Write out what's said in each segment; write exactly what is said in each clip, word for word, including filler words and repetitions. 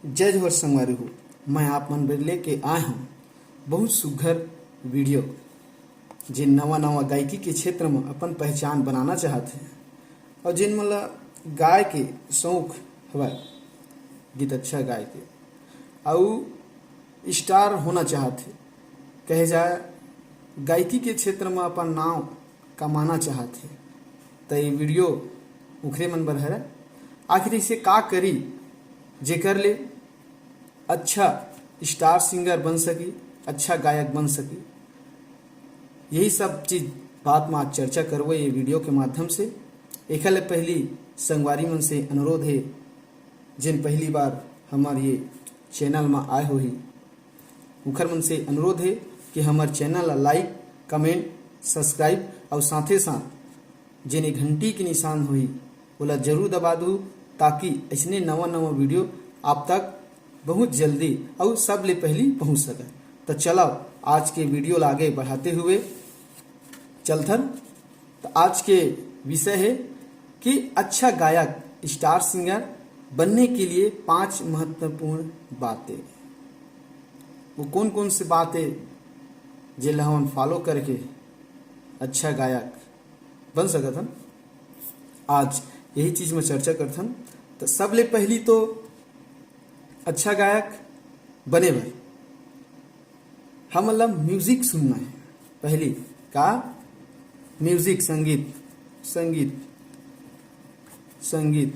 जय जोहार संगवारी हो, मैं आप मन बर लेके आए हूँ बहुत सुघर वीडियो। जे नवा नवा गायकी के क्षेत्र में अपन पहचान बनाना चाहत हे और जिन मन ला गाय के शौक हवय, गीत अच्छा गाय के, अउ स्टार होना चाहत हे, कहे जाए गायकी के क्षेत्र में अपन नाव कमाना चाहत हे, त ये वीडियो उखरे मन बर हरय। आखिर इसे का करी जेकर ले अच्छा स्टार सिंगर बन सकी, अच्छा गायक बन सकी, यही सब चीज बात में आज चर्चा करबो ये वीडियो के माध्यम से। एखर ले पहली संगवारी मन से अनुरोध हे, जिन पहली बार हमार ये चैनल में आए होही, उखर मन से अनुरोध हे कि हमर चैनल ला लाइक, कमेंट, सब्सक्राइब अउ साथे साथ जेने घंटी के निशान होही, ओला जरूर दबा दू, ताकि अइसने नवा नवा वीडियो आप तक बहुत जल्दी अउ सबले पहली पहुंच सके। तो चलो, आज के वीडियो ला आगे बढ़ाते हुए चलथन। तो आज के विषय है कि अच्छा गायक, स्टार सिंगर बनने के लिए पांच महत्वपूर्ण बातें। वो कौन कौन सी बातें जेला हमन फॉलो करके अच्छा गायक बन सकत हन, आज यही चीज में चर्चा करथन। तो सबले पहली तो अच्छा गायक बने बर हमन ला म्यूजिक सुनना है। पहली का? म्यूजिक, संगीत, संगीत, संगीत,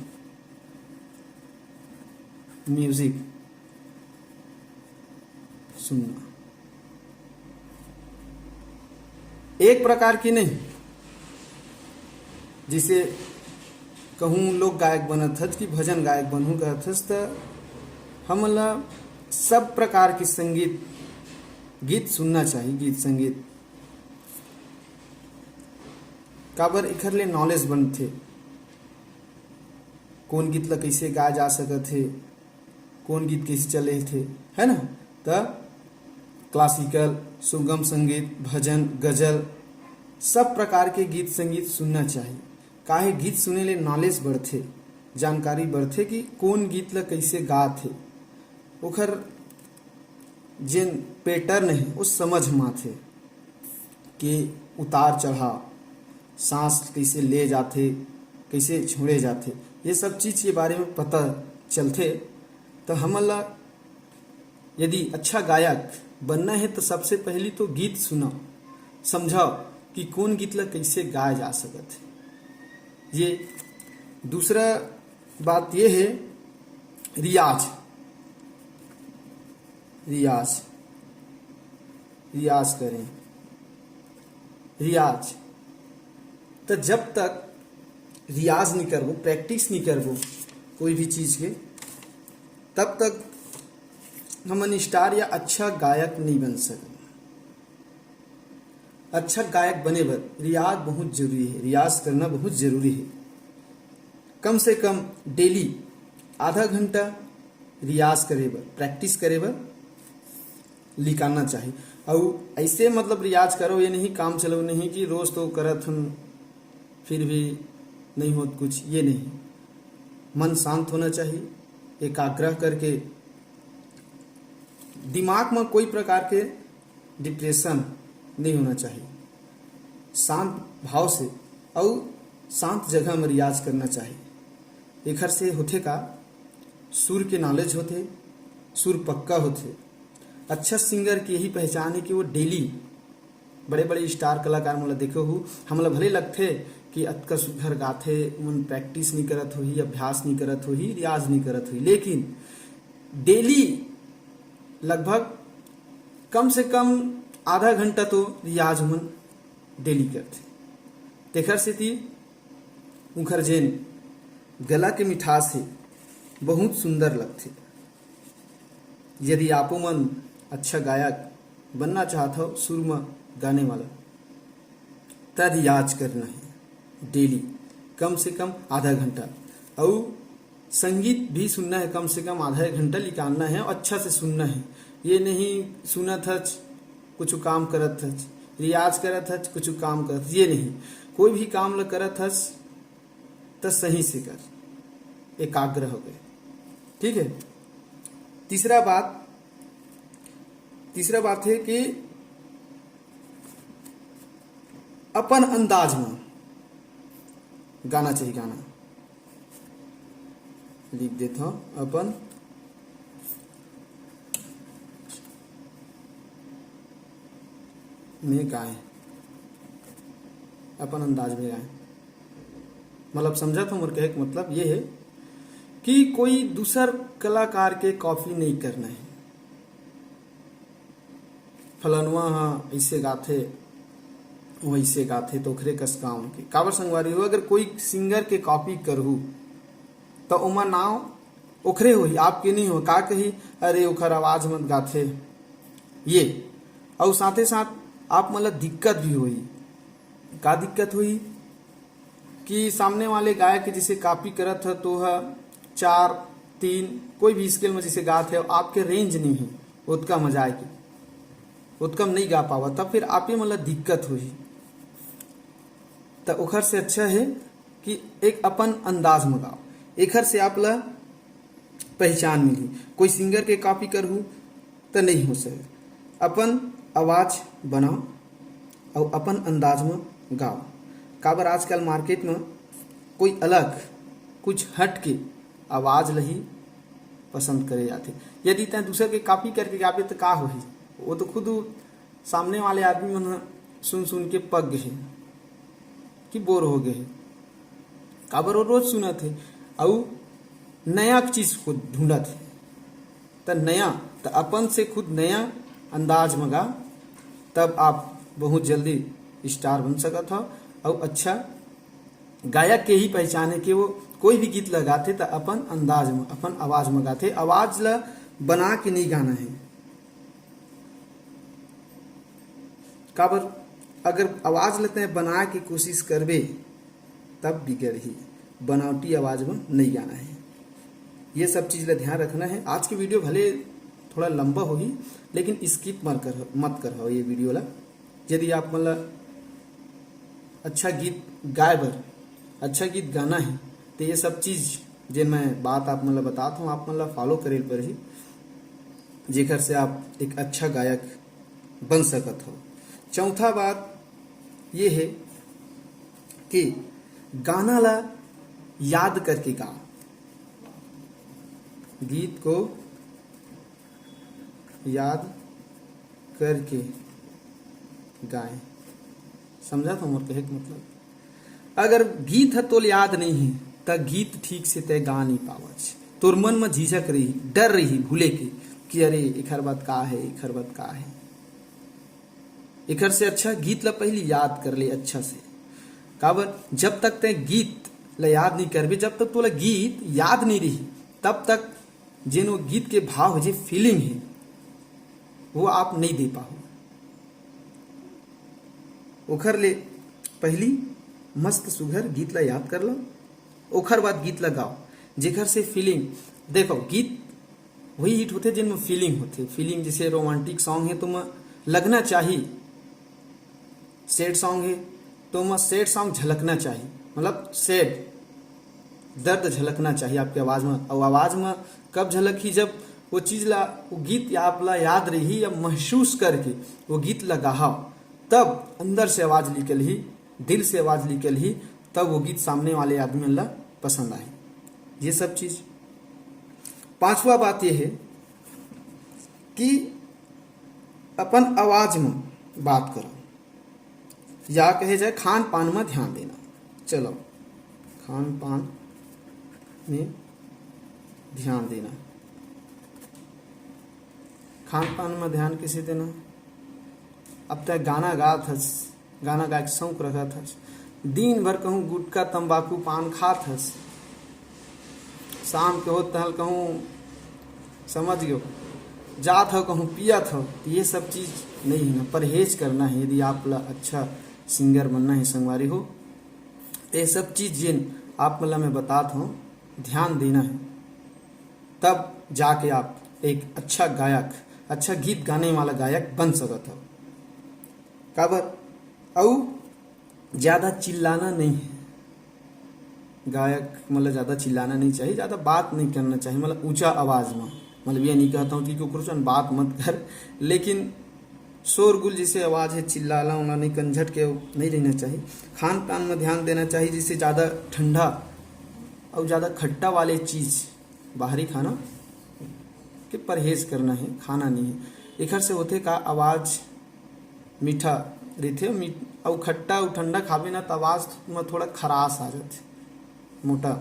म्यूजिक सुनना। एक प्रकार की नहीं, जिसे कहूँ लोक गायक बनत हच कि भजन गायक बनहूँ कहत हच, त हमन ला सब प्रकार के संगीत, गीत सुनना चाहिए, गीत संगीत। काबर एखर ले नॉलेज बनथे, कौन गीत ला कैसे गाया जा सकत हे, कौन गीत कैसे चले थे, है ना? त क्लासिकल, सुगम संगीत, भजन, गजल, सब प्रकार के गीत संगीत सुनना चाहिए। काहे, गीत सुने ले नॉलेज बढ़थे, जानकारी बढ़थे कि कौन गीत ला कैसे गात हे, ओखर जेन पैटर्न हे वो समझ में आथे कि उतार चढ़ाव, सांस कैसे ले जाथे, कैसे छोड़े जाथे, ये सब चीज के बारे में पता चलथे। तो हमन ला यदि अच्छा गायक बनना है तो सबसे पहली तो गीत सुना, समझाओ कि कौन गीत ला कैसे गाया जा सकत है। ये दूसरा बात ये है, रियाज, रियाज, रियाज करें, रियाज। तो जब तक रियाज नहीं करबो, प्रैक्टिस नहीं करबो कोई भी चीज के, तब तक हमन स्टार या अच्छा गायक नहीं बन सकन। अच्छा गायक बने बर रियाज बहुत जरूरी है, रियाज करना बहुत जरूरी है। कम से कम डेली आधा घंटा रियाज करे बर, प्रैक्टिस करे बर निकालना चाहिए। अउ ऐसे मतलब रियाज करो, ये नहीं काम चलो नहीं कि रोज तो करत हन फिर भी नहीं होत कुछ, ये नहीं। मन शांत होना चाहिए, एकाग्रह करके दिमाग में कोई प्रकार के डिप्रेशन नहीं होना चाहिए। शांत भाव से अउ शांत जगह में रियाज करना चाहिए। एखर से होथे का, सुर के नॉलेज होथे, सुर पक्का होथे। अच्छा सिंगर के यही पहचान है कि वो डेली बड़े बड़े स्टार कलाकार मन ला देखे हो, हमला भले लगथे कि अतका सुघर गाथे, उमन प्रैक्टिस नहीं करत होही, अभ्यास नहीं करत होही, रियाज नहीं करत होही, लेकिन डेली लगभग कम से कम आधा घंटा तो रियाज उमन डेली करथे। तेखर सेती उंखर जेन गला के मिठास हे, बहुत सुंदर लगथे। यदि आपो मन अच्छा गायक बनना चाहत हो, सुर म गाने वाला, त रियाज करना है डेली, कम से कम आधा घंटा। अउ संगीत भी सुनना है, कम से कम आधा एक घंटा निकालना है, अच्छा से सुनना है। ये नहीं सुनत हच, कुछ काम करत हच, रियाज करत हच, कुछ काम करत, ये नहीं। कोई भी काम ल करत हच, त सही से कर, एकाग्र हो गए, ठीक है। तीसरा बात, तीसरा बात हे कि अपन अंदाज में गाना चाहिए, गाना। लिख देत हव अपन में गाए, अपन अंदाज में गाए। मतलब, समझत हव मोर कहे के मतलब ये हे कि कोई दूसर कलाकार के कॉपी नहीं करना हे। फलनवा ह अइसे गाथे, वइसे गाथे, तो ओखरे कस गाँव के। काबर संगवारी हो, अगर कोई सिंगर के कॉपी करहू, तो ओमा नाव ओखरे होही, आपके नहीं हो। का कही, "अरे, ओखर आवाज मत गाथे।" ये, अउ साथे साथ आप मन ला दिक्कत भी होही। का दिक्कत होही कि सामने वाले गायक के जैसे कॉपी करत ह, तो ह चार, तीन, कोई भी स्केल में जैसे गात हे, आपके रेंज नहीं है ओतका मजा आए के, ओतका में नहीं गा पावा, तब फिर आपे मन ला दिक्कत होही। त ओखर से अच्छा है कि एक अपन अंदाज में गाओ, एखर से आप ला पहचान मिलही। कोई सिंगर के कॉपी करहू त नहीं हो सके। अपन आवाज बनाओ अउ अपन अंदाज में गाओ। काबर आजकल मार्केट में कोई अलग, कुछ हट के आवाज ल ही पसंद करे जाथे। यदि तैं दूसर के कॉपी करके गाबे त का होही? वो तो खुद सामने वाले आदमी मन ह सुन सुन के पक गए हे कि बोर हो गए हे। काबर वो रोज सुनत हे अउ नया चीज खुद ढूंढत हे। त नया, त अपन से खुद नया अंदाज में गा, तब आप बहुत जल्दी स्टार बन सकत हव। अउ अच्छा गायक के ही पहचान हे कि वो कोई भी गीत ल गाथे त अपन अंदाज में, अपन आवाज में गाथे। आवाज ल बना के नहीं गाना है। काबर, अगर आवाज ल तैं बना के कोशिश करबे, तब बिगड़ही। बनावटी आवाज में नहीं गाना है। ये सब चीज ला ध्यान रखना है। आज की वीडियो भले थोड़ा लंबा होही, लेकिन स्किप मत कर, मत करहव ये वीडियो ला। यदि आप मन ला अच्छा गीत गाए बर, अच्छा गीत गाना है, तो ये सब चीज जे मैं बात आप मन ला बतात हूँ, आप मन ला फॉलो करे पड़ही, जेकर से आप एक अच्छा गायक बन सकत हो। चौथा बात ये है कि गाना ला याद करके गा, गीत को याद करके गाए। समझत हो मोर कहे के मतलब? अगर गीत ह तोल याद नहीं है, त गीत ठीक से तय गा नहीं पावच। तोर मन म झिझक रही, डर रही भूले के कि अरे, एखर बात का है, एखर बात का है। एखर से अच्छा गीत ला पहली याद कर ले अच्छा से। काबर, जब तक तय गीत ला याद नहीं करबे, जब तक तोला गीत याद नहीं रही, तब तक जेन वो गीत के भाव है, जे फीलिंग है, वो आप नहीं दे पाओ। ओखर ले पहली मस्त सुघर गीत ला याद कर लो, ओखर बाद गीत ला गाओ, जेकर से फीलिंग, देखो, गीत वही हिट होथे जेन में फीलिंग होथे। फीलिंग जैसे रोमांटिक सॉन्ग है तो में लगना चाहिए, सैड सॉन्ग है तो में सैड सॉन्ग झलकना चाहिए, मतलब सैड दर्द झलकना चाहिए आपके आवाज में। और आवाज में कब झलकही? जब वो चीज ला, वो गीत आप ला याद रही या महसूस करके वो गीत ला गाहव, तब अंदर से आवाज निकलही, दिल से आवाज निकलही, तब वो गीत सामने वाले आदमी ला पसंद आए। ये सब चीज। पांचवा बात ये है कि अपन आवाज में बात करो, या कहे जाए खान पान में ध्यान देना। चलो, खान पान में ध्यान देना। खान पान में ध्यान किसे देना? अब तय गाना गात हस, गाना गाए के शौक रखत हस, दिन भर कहूँ गुटखा, तंबाकू, पान खात हस, शाम के होत तहल कहूँ, समझ गयो, जात हो कहूँ पियत हो, तो ये सब चीज नहीं है ना, परहेज करना है। यदि आप ला अच्छा सिंगर बनना है संगवारी हो, तो ये सब चीज जिन आप मन ला मैं बतात हूँ, ध्यान देना है, तब जाके आप एक अच्छा गायक, अच्छा गीत गाने वाला गायक बन सकत हो। काबर? अउ ज्यादा चिल्लाना नहीं है, गायक मतलब ज्यादा चिल्लाना नहीं चाहिए, ज्यादा बात नहीं करना चाहिए, मतलब ऊंचा आवाज में। मतलब ये नहीं कहता हूँ कि कुकुर सन बात मत कर, लेकिन शोरगुल जैसे आवाज़ है, चिल्लाना उल्लाना नहीं, कंझट के नहीं रहना चाहिए। खान पान में ध्यान देना चाहिए, जैसे ज़्यादा ठंडा और ज़्यादा खट्टा वाले चीज़, बाहरी खाना के परहेज करना है, खाना नहीं है। एखर से होथे का, आवाज़ मीठा रहिथे, मीठ-, अउ खट्टा अउ ठंडा खाबे ना, त आवाज़ में थोड़ा खराश आ जाथे, मोटा,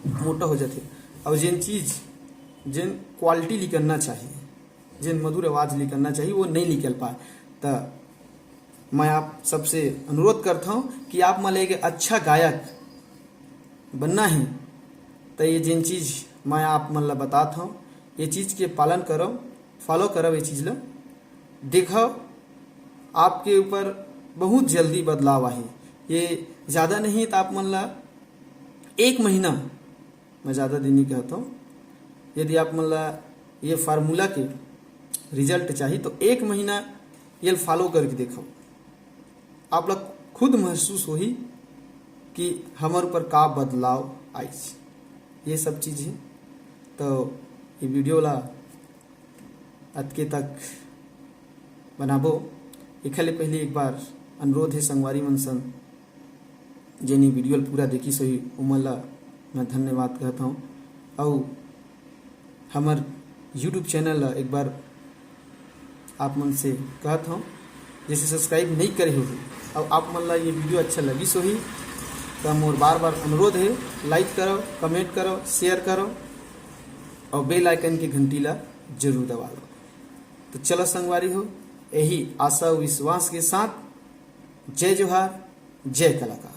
मोटा हो जाथे। अउ जेन चीज़, जेन क्वालिटी निकलना चाहिए, जेन मधुर आवाज़ निकलना चाहिए, वो नहीं निकल पाए। त मैं आप सबसे अनुरोध करता हूँ कि आप मन ला एक अच्छा गायक बनना है, त ये जेन चीज़ मैं आप मन ला बतात हूँ, ये चीज़ के पालन करो, फॉलो करो ये चीज़ ला। देखो, आपके ऊपर बहुत जल्दी बदलाव आही। ये ज़्यादा नहीं तो आप मन ला एक महीना, मैं ज़्यादा दिन नहीं कहता हूँ, यदि आप मन ला ये फार्मूला के रिजल्ट चाहिए तो एक महीना ये फॉलो करके देखो, आप ला खुद महसूस होही कि हमर ऊपर का बदलाव आइस। ये सब चीज़ है। तो ये वीडियो ला अतके तक बनाबो। एखर ले पहले एक बार अनुरोध है संगवारी मन सन, जेन ये वीडियो ल पूरा देखिस होही, ओमन ला मैं धन्यवाद कहत हौं। अउ हमर YouTube चैनल ला एक बार आप मन से कहत हौं, जैसे सब्सक्राइब नहीं करे होही, अउ आप मन ला ये वीडियो अच्छा लगिस होही, त मोर बार बार अनुरोध है, लाइक करो, कमेंट करो, शेयर करो, अउ बेल आइकन के घंटी ला जरूर दबा लो। तो चलो संगवारी हो, यही आशा अउ विश्वास के साथ जय जोहार, जय कलाकार।